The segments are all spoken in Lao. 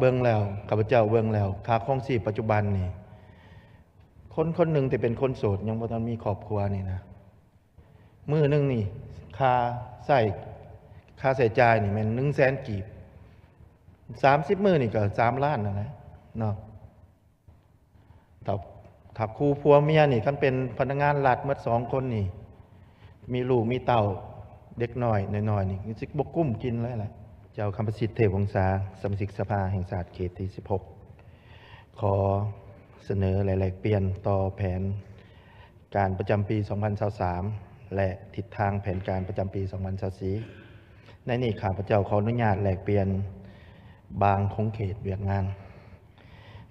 ເບິ່ງແລ້ວ ຂ້າພະເຈົ້າເບິ່ງແລ້ວ ຄ່າຄອງຊີບປັດຈຸບັນນີ້ ຄົນຄົນໜຶ່ງທີ່ເປັນຄົນໂສດ ຍັງບໍ່ທັນມີຄອບຄົວນີ້ນະ ມື້ໜຶ່ງນີ້ ຄ່າໃຊ້ ຄ່າໃຊ້ຈ່າຍນີ້ແມ່ນໜຶ່ງແສນກີບ ສາມສິບມື້ນີ້ກໍສາມລ້ານນັ້ນແຫຼະເນາະ. ຖ້າ ຖ້າຄູ່ຜົວເມຍນີ້ ຄັນເປັນພະນັກງານລັດໝົດສອງຄົນນີ້ ມີລູກມີເຕົ້າ ເດັກນ້ອຍນ້ອຍໆນີ້ ຊິບໍ່ກຸ້ມກິນເລີຍແຫຼະ. ເຈົ້າຄຳປະສິດ ເທບວົງສາ ສະມາຊິກສະພາແຫ່ງຊາດເຂດທີສິບຫົກ ຂໍສະເໜີ ແລະ ແລກປ່ຽນຕໍ່ແຜນການປະຈຳປີສອງພັນຊາວສາມ ແລະ ທິດທາງແຜນການປະຈຳປີສອງພັນຊາວສີ່. ໃນນີ້ຂ້າພະເຈົ້າຂໍອະນຸຍາດແລກປ່ຽນບາງຂົງເຂດວຽກງານ.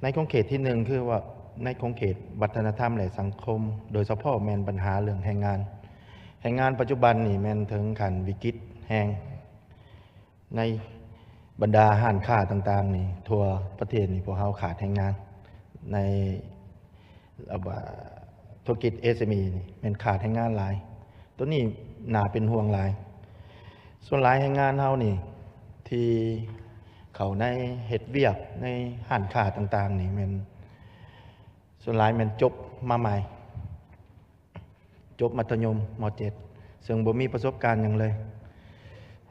ໃນຂົງເຂດທີໜຶ່ງ ຄືວ່າໃນຂົງເຂດວັດທະນະທຳ ແລະ ສັງຄົມ ໂດຍສະເພາະແມ່ນບັນຫາເລື່ອງແຮງງານ. ແຮງງານປັດຈຸບັນນີ້ແມ່ນເຖິງຂັ້ນວິກິດແຮງ. ໃນບັນດາຮ້ານຄ້າຕ່າງໆນີ້ ທົ່ວປະເທດນີ້ ພວກເຮົາຂາດແຮງງານ ໃນ ເອີ ທຸລະກິດ ເອສເອັມອີ ນີ້ແມ່ນຂາດແຮງງານຫຼາຍ. ໂຕນີ້ໜ້າເປັນຫ່ວງຫຼາຍ. ສ່ວນຫຼາຍແຮງງານເຮົານີ້ ທີ່ເຂົ້າໃນເຮັດວຽກໃນຮ້ານຄ້າຕ່າງໆນີ້ ແມ່ນ ສ່ວນຫຼາຍແມ່ນຈົບມາໃໝ່ ຈົບມັດທະຍົມ ມໍເຈັດ ເຊິ່ງບໍ່ມີປະສົບການຫຍັງເລີຍ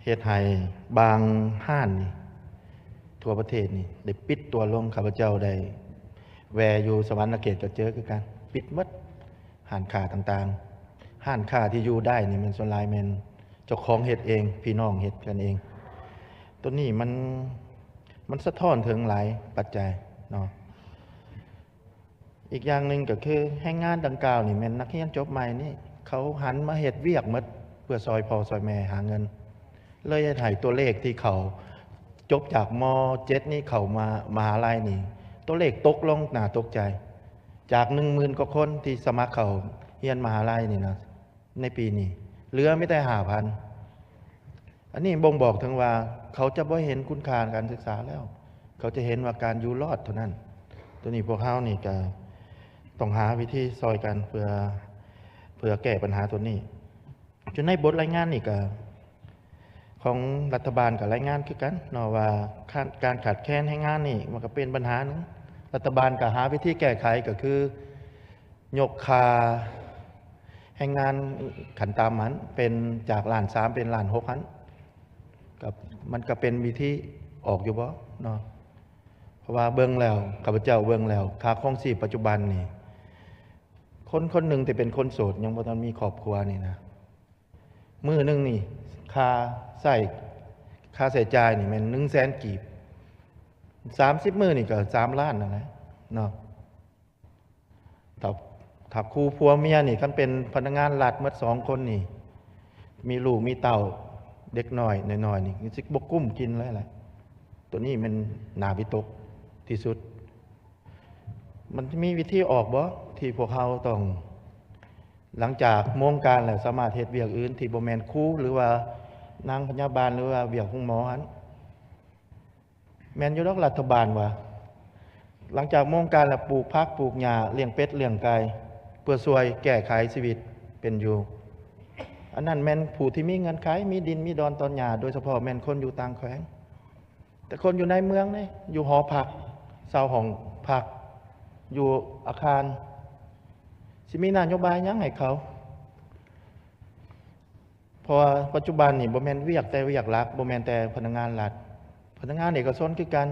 ເຮັດໃຫ້ບາງຮ້ານນີ້ ທົ່ວປະເທດນີ້ໄດ້ປິດຕົວລົງ. ຂ້າພະເຈົ້າໄດ້ແວ່ຢູ່ສະຫວັນນະເຂດກໍເຈີຄືກັນ ປິດໝົດ ຮ້ານຄ້າຕ່າງໆ. ຮ້ານຄ້າທີ່ຢູ່ໄດ້ນີ້ແມ່ນ ສ່ວນຫຼາຍແມ່ນເຈົ້າຂອງເຮັດເອງ ພີ່ນ້ອງເຮັດກັນເອງ. ໂຕນີ້ມັນ ມັນສະທ້ອນເຖິງຫຼາຍປັດໄຈເນາະ. ອີກຢ່າງໜຶ່ງກໍຄື ແຮງງານດັ່ງກ່າວນີ້ແມ່ນນັກຮຽນຈົບໃໝ່ນີ້ ເຂົາຫັນມາເຮັດວຽກໝົດ ເພື່ອຊ່ອຍພໍ່ຊ່ອຍແມ່ຫາເງິນ ເລີຍເຮັດໃຫ້ຕົວເລກທີ່ເຂົາຈົບຈາກ ມໍເຈັດ ນີ້ເຂົ້າມາມະຫາໄລນີ້ ຕົວເລກຕົກລົງໜ້າຕົກໃຈ. ຈາກໜຶ່ງໝື່ນກວ່າຄົນທີ່ສະໝັກເຂົ້າຮຽນມະຫາໄລນີ້ນະ ໃນປີນີ້ ເຫຼືອມີແຕ່ຫ້າພັນ. ອັນນີ້ບົ່ງບອກເຖິງວ່າ ເຂົາຈະບໍ່ເຫັນຄຸນຄ່າການສຶກສາແລ້ວ ເຂົາຈະເຫັນວ່າການຢູ່ລອດເທົ່ານັ້ນ. ໂຕນີ້ພວກເຮົານີ້ກະຕ້ອງຫາວິທີຊ່ອຍກັນເພື່ອ ເພື່ອແກ້ບັນຫາໂຕນີ້. ຢູ່ໃນບົດລາຍງານນີ້ກະ ຂອງລັດຖະບານກະລາຍງານຄືກັນເນາະ ວ່າ ການ ການຂາດແຄນແຮງງານນີ້ ມັນກະເປັນບັນຫາໜຶ່ງ. ລັດຖະບານກະຫາວິທີແກ້ໄຂ ກະຄື ຍົກຄ່າແຮງງານຂັ້ນຕ່ຳຫັ້ນ ເປັນຈາກລ້ານສາມ ເປັນລ້ານຫົກຫັ້ນ ກໍ ມັນກໍເປັນວິທີອອກຢູ່ບໍ່ເນາະ? ເພາະວ່າເບິ່ງແລ້ວ ຂ້າພະເຈົ້າເບິ່ງແລ້ວ ຄ່າຄອງຊີບປັດຈຸບັນນີ້ ຄົນຄົນໜຶ່ງທີ່ເປັນຄົນໂສດ ຍັງບໍ່ທັນມີຄອບຄົວນີ້ນະ ມື້ໜຶ່ງນີ້ ຄ່າໃຊ້ ຄ່າໃຊ້ຈ່າຍນີ້ແມ່ນໜຶ່ງແສນກີບ ສາມສິບມື້ນີ້ກໍສາມລ້ານນັ້ນແຫຼະເນາະ. ຖ້າ ຖ້າຄູ່ຜົວເມຍນີ້ ຄັນເປັນພະນັກງານລັດໝົດສອງຄົນນີ້ ມີລູກມີເຕົ້າ ເດັກນ້ອຍນ້ອຍໆນີ້ ຊິບໍ່ກຸ້ມກິນເລີຍແຫຼະ. ໂຕນີ້ແມ່ນໜ້າວິຕົກທີ່ສຸດ. ມັນມີວິທີອອກບໍ່ ທີ່ພວກເຮົາຕ້ອງ ຫຼັງຈາກໂມງການແລ້ວ ສາມາດເຮັດວຽກອື່ນທີ່ບໍ່ແມ່ນຄູ ຫຼືວ່ານາງພະຍາບານ ຫຼືວ່າວຽກໂຮງໝໍຫັ້ນ? ແມ່ນຢູ່ດອກ ລັດຖະບານວ່າ ຫຼັງຈາກໂມງການແລ້ວ ປູກຜັກປູກຫຍ້າ ລ້ຽງເປັດລ້ຽງໄກ່ ເພື່ອຊ່ວຍແກ້ໄຂຊີວິດເປັນຢູ່. ອັນນັ້ນແມ່ນຜູ້ທີ່ມີເງື່ອນໄຂ ມີດິນມີດອນຕອນຫຍ້າ ໂດຍສະເພາະແມ່ນຄົນຢູ່ຕ່າງແຂວງ. ແຕ່ຄົນຢູ່ໃນເມືອງເດ້ ຢູ່ຫໍພັກ ເຊົ່າຫ້ອງພັກ ຢູ່ອາຄານ ຊິມີນະໂຍບາຍຫຍັງໃຫ້ເຂົາ? ເພາະວ່າປັດຈຸບັນນີ້ ບໍ່ແມ່ນວຽກແຕ່ວຽກຫຼັກ ບໍ່ແມ່ນແຕ່ພະນັກງານລັດ ພະນັກງານເອກະຊົນຄືກັນ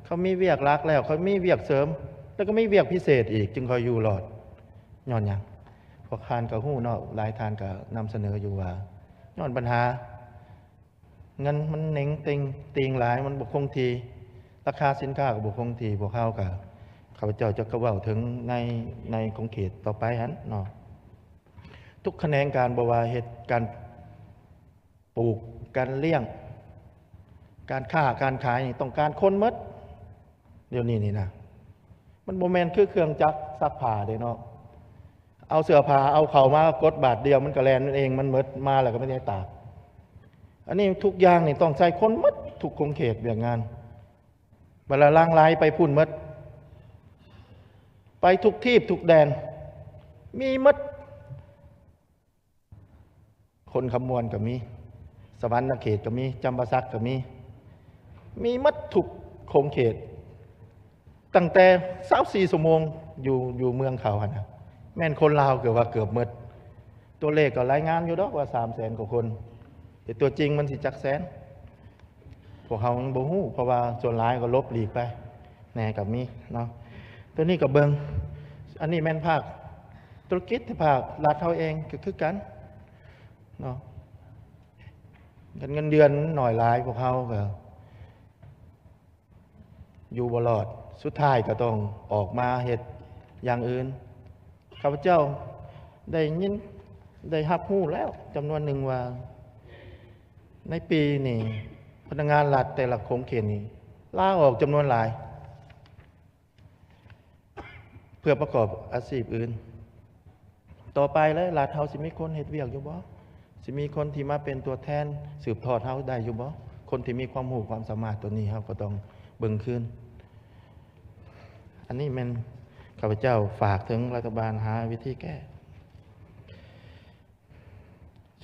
ເຂົາມີວຽກຫຼັກແລ້ວ ເຂົາມີວຽກເສີມ ແລ້ວກໍມີວຽກພິເສດອີກ ຈຶ່ງຄ່ອຍຢູ່ລອດ. ຍ້ອນຫຍັງ? ພວກທ່ານກໍຮູ້ເນາະ ຫຼາຍທ່ານກໍນຳສະເໜີຢູ່ວ່າ ຍ້ອນບັນຫາ ເງິນມັນເໜັງເຕັງຕີງຫຼາຍ ມັນບໍ່ຄົງທີ່ ລາຄາສິນຄ້າກໍບໍ່ຄົງທີ່. ພວກເຮົາກໍ ຂ້າພະເຈົ້າຈະເວົ້າເຖິງໃນ ໃນຂົງເຂດຕໍ່ໄປຫັ້ນເນາະ. ທຸກຂະແໜງການ ບໍ່ວ່າເຮັດການປູກ ການລ້ຽງ ການຄ້າການຂາຍນີ້ ຕ້ອງການຄົນໝົດ. ດຽວນີ້ນີ້ນະ ມັນບໍ່ແມ່ນຄືເຄື່ອງຈັກຊັກຜ້າເດ້ເນາະ. ເອົາເສື້ອຜ້າເອົາເຂົ້າມາກົດບາດດຽວ ມັນກໍແລ່ນມັນເອງ ມັນໝົດມາແລ້ວກໍໄດ້ຕາກ. ອັນນີ້ທຸກຢ່າງນີ້ຕ້ອງໃຊ້ຄົນໝົດ ທຸກຂົງເຂດວຽກງານ. ບັດລະຫຼັ່ງໄຫຼໄປພຸ້ນໝົດ ໄປທຸກທີບທຸກແດນ ມີໝົດ. ຄົນຄຳມ່ວນກໍມີ ສະຫວັນນະເຂດກໍມີ ຈຳປາສັກກໍມີ ມີໝົດທຸກຂົງເຂດ. ຕັ້ງແຕ່ຊາວສີ່ຊົ່ວໂມງ ຢູ່ ຢູ່ເມືອງເຂົາຫັ້ນນະ ແມ່ນຄົນລາວເກືອບວ່າເກືອບໝົດ. ຕົວເລກກໍລາຍງານຢູ່ດອກວ່າສາມແສນກວ່າຄົນ ແຕ່ຕົວຈິງມັນຊິຈັກແສນ ພວກເຮົາຍັງບໍ່ຮູ້ ເພາະວ່າສ່ວນຫຼາຍກໍຫຼົບຫຼີກໄປແດ່ກໍມີເນາະ. ຕົວນີ້ກໍເບິ່ງ ອັນນີ້ແມ່ນພາກທຸລະກິດ ທີ່ພາກລັດເຮົາເອງກໍຄືກັນເນາະ ຄັນເງິນເດືອນໜ້ອຍຫຼາຍ ພວກເຮົາກໍ ຢູ່ບໍ່ລອດ ສຸດທ້າຍກໍຕ້ອງອອກມາເຮັດຢ່າງອື່ນ. ຂ້າພະເຈົ້າໄດ້ຍິນ ໄດ້ຮັບຮູ້ແລ້ວຈຳນວນໜຶ່ງວ່າ ໃນປີນີ້ ພະນັກງານລັດແຕ່ລະຂົງເຂດນີ້ ລາອອກຈຳນວນຫຼາຍ ເພື່ອປະກອບອາຊີບອື່ນ. ຕໍ່ໄປແລ້ວ ລັດເຮົາຊິມີຄົນເຮັດວຽກຢູ່ບໍ່? ຊິມີຄົນທີ່ມາເປັນຕົວແທນສືບທອດເຮົາໄດ້ຢູ່ບໍ່? ຄົນທີ່ມີຄວາມຮູ້ຄວາມສາມາດຕົວນີ້ ເຮົາກໍຕ້ອງເບິ່ງຄືນ. ອັນນີ້ແມ່ນຂ້າພະເຈົ້າຝາກເຖິງລັດຖະບານຫາວິທີແກ້.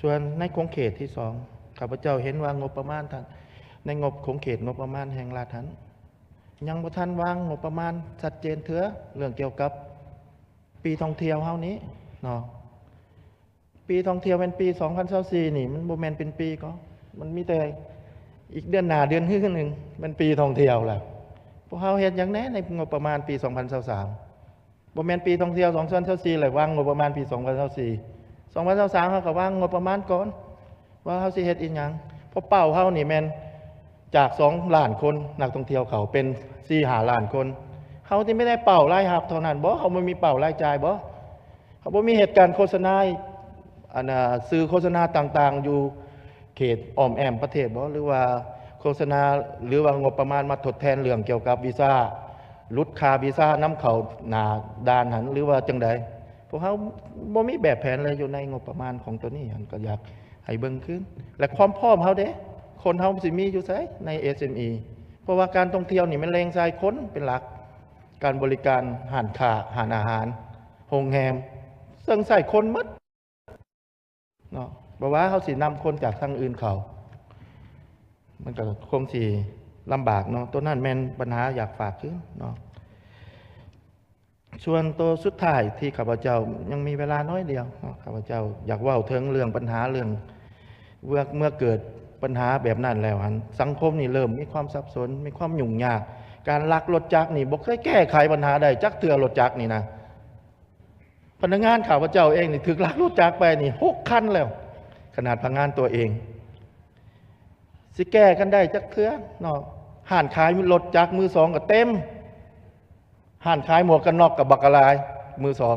ສ່ວນໃນຂົງເຂດທີສອງ ຂ້າພະເຈົ້າເຫັນວ່າງົບປະມານທາງ ໃນງົບຂົງເຂດງົບປະມານແຫ່ງລັດຫັ້ນ ຍັງບໍ່ທັນວາງງົບປະມານຊັດເຈນເທື່ອ ເລື່ອງກ່ຽວກັບປີທ່ອງທ່ຽວເຮົານີ້ເນາະ. ປີທ່ອງທ່ຽວແມ່ນປີສອງພັນຊາວສີ່ນີ້ ມັນບໍ່ແມ່ນເປັນປີກໍ ມັນມີແຕ່ອີກເດືອນໜ້າເດືອນຮືໜຶ່ງ ແມ່ນປີທ່ອງທ່ຽວແລ້ວ. ພວກເຮົາເຮັດຫຍັງແດ່ໃນງົບປະມານປີສອງພັນຊາວສາມ? ບໍ່ແມ່ນປີທ່ອງທ່ຽວສອງພັນຊາວສີ່ ແລ້ວວາງງົບປະມານປີສອງພັນຊາວສີ່ ສອງພັນຊາວສາມ ເຮົາກໍວາງງົບປະມານກ່ອນ ວ່າເຮົາຊິເຮັດອີ່ຫຍັງ ເພາະເປົ້າເຮົານີ້ແມ່ນຈາກສອງລ້ານຄົນ ນັກທ່ອງທ່ຽວເຂົ້າເປັນສີ່ຫ້າລ້ານຄົນ. ເຮົາທີ່ມີແຕ່ເປົ້າລາຍຮັບເທົ່ານັ້ນບໍ? ເຮົາບໍ່ມີເປົ້າລາຍຈ່າຍບໍ? ເຮົາບໍ່ມີເຫດການໂຄສະນາ ອັນນ່າ ສື່ໂຄສະນາຕ່າງໆ ຢູ່ເຂດອ້ອມແອ້ມປະເທດບໍ? ຫຼືວ່າໂຄສະນາ ຫຼືວ່າງົບປະມານມາທົດແທນເລື່ອງກ່ຽວກັບວີຊາ ຫຼຸດຄ່າວີຊານຳເຂົ້າໜ້າດ່ານຫັ້ນ ຫຼືວ່າຈັ່ງໃດ? ພວກເຮົາບໍ່ມີແບບແຜນເລີຍ ຢູ່ໃນງົບປະມານຂອງໂຕນີ້ຫັ້ນ ກໍຢາກໃຫ້ເບິ່ງຄືນ ແລະ ຄວາມພ້ອມເຮົາເດ້ ຄົນເຮົາຊິມີຢູ່ໃສໃນ ເອສເອັມອີ ເພາະວ່າການທ່ອງທ່ຽວນີ້ແມ່ນເລັງໃສ່ຄົນເປັນຫຼັກ ການບໍລິການ ຮ້ານຄ້າ ຮ້ານອາຫານ ໂຮງແຮມ ເຊິ່ງໃຊ້ຄົນໝົດເນາະ ບໍ່ວ່າເຮົາຊິນຳຄົນຈາກທາງອື່ນເຂົ້າ ມັນກໍຄົງຊິລຳບາກເນາະ. ໂຕນັ້ນແມ່ນບັນຫາ ຢາກຝາກຄືນເນາະ. ສ່ວນໂຕສຸດທ້າຍທີ່ຂ້າພະເຈົ້າຍັງມີເວລາໜ້ອຍດຽວເນາະ ຂ້າພະເຈົ້າຢາກເວົ້າເຖິງເລື່ອງບັນຫາ ເລື່ອງເມື່ອ ເມື່ອເກີດບັນຫາແບບນັ້ນແລ້ວຫັ້ນ ສັງຄົມນີ້ເລີ່ມມີຄວາມສັບສົນ ມີຄວາມຫຍຸ້ງຍາກ. ການລັກລົດຈັກນີ້ບໍ່ເຄີຍແກ້ໄຂບັນຫາໄດ້ຈັກເທື່ອ ລົດຈັກນີ້ນະ ພະນັກງານຂ້າພະເຈົ້າເອງນີ້ຖືກລັກລົດຈັກໄປນີ້ຫົກຄັນແລ້ວ ຂະໜາດພະນັກງານຕົວເອງ ຊິແກ້ກັນໄດ້ຈັກເທື່ອເນາະ. ຮ້ານຂາຍລົດຈັກມືສອງກໍເຕັມ ຮ້ານຂາຍໝວກກັນນັອກກໍບັກຫຼາຍ ມືສອງ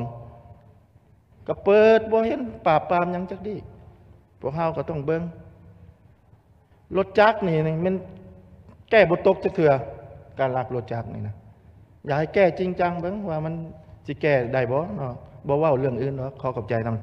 ກໍເປີດ ບໍ່ເຫັນປາບປາມຫຍັງຈັກດີ້. ພວກເຮົາກໍຕ້ອງເບິ່ງ ລົດຈັກນີ້ແມ່ນແກ້ບໍ່ຕົກຈັກເທື່ອ ການລັກລົດຈັກນີ້ນະ. ຢາກໃຫ້ແກ້ຈິງຈັງເບິ່ງວ່າມັນຊິແກ້ໄດ້ບໍ່ເນາະ ບໍ່ເວົ້າເລື່ອງອື່ນດອກ. ຂໍຂອບໃຈນຳ.